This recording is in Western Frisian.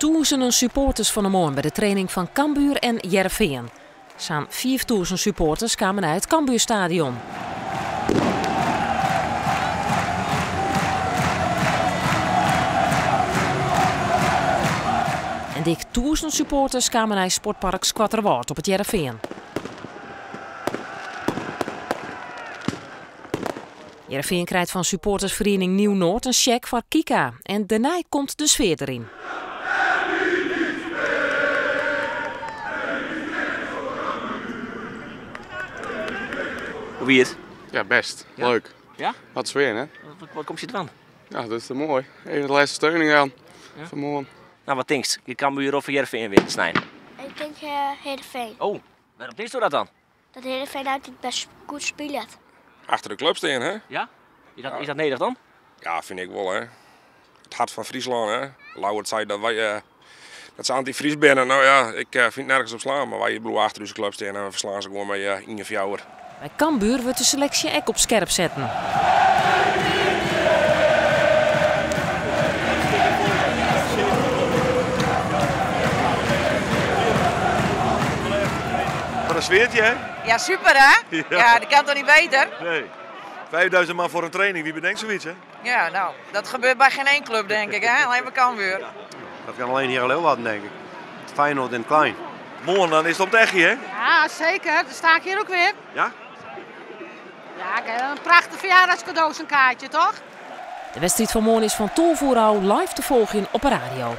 Tûzenen supporters fan 'e moarn by de training fan Cambuur en Hearrenfean. Sa'n 5000 supporters kamen nei it Cambuurstadion. En dik 1000 supporters kamen nei Sportpark Skoatterwâld op It Hearrenfean. Hearrenfean krijt fan supportersferiening Nieuw Noord in sjek foar Kika en dêrnei komt de sfear deryn. Hoe wie it? Ja, best. Leuk. Ja? Wat sfear, hè? Wat komst hjir dwaan? Ja, dat is te moai. Even de lêste steuning aan fan moarn. No, wat tinkst? Giet Cambuur of Hearrenfean winne snein? Ik tink Hearrenfean. Oh, wêrom tinksto dat dan? Dat Hearrenfean altyd best goed spilet. Achter de klup stean, hè? Ja? Is dat nedich dan? Ja, fyn ik wol, hè. It hart fan Fryslân, hè. Lauwert sei dat wy eh, dat se anty-Fries binne. No ja, ik eh, fyn it nergens op slaan, mar wy bliuwe achter ús klup stean en we ferslaan se gewoan mei eh, 1-4. By Cambuur wurdt de seleksje ek op skerp setten. Wat in sfeartje, hè? Ja, super hè? Ja, ja dat kan toch niet beter? Nee. 5000 man voor een training, wie bedenkt zoiets hè? Ja, nou, dat gebeurt bij geen één club denk ik hè? Alleen bij Cambuur. Dat kan alleen hier in Leeuwarden denk ik. Feyenoord in het klein. Morgen dan is het op het hè? Ja, zeker. Dan sta ik hier ook weer. Ja? Ja, een prachtig verjaardagscadeau, zo'n kaartje, toch? De wedstriid fan moarn is fan 12 oere ôf live te folgjen op 'e radio.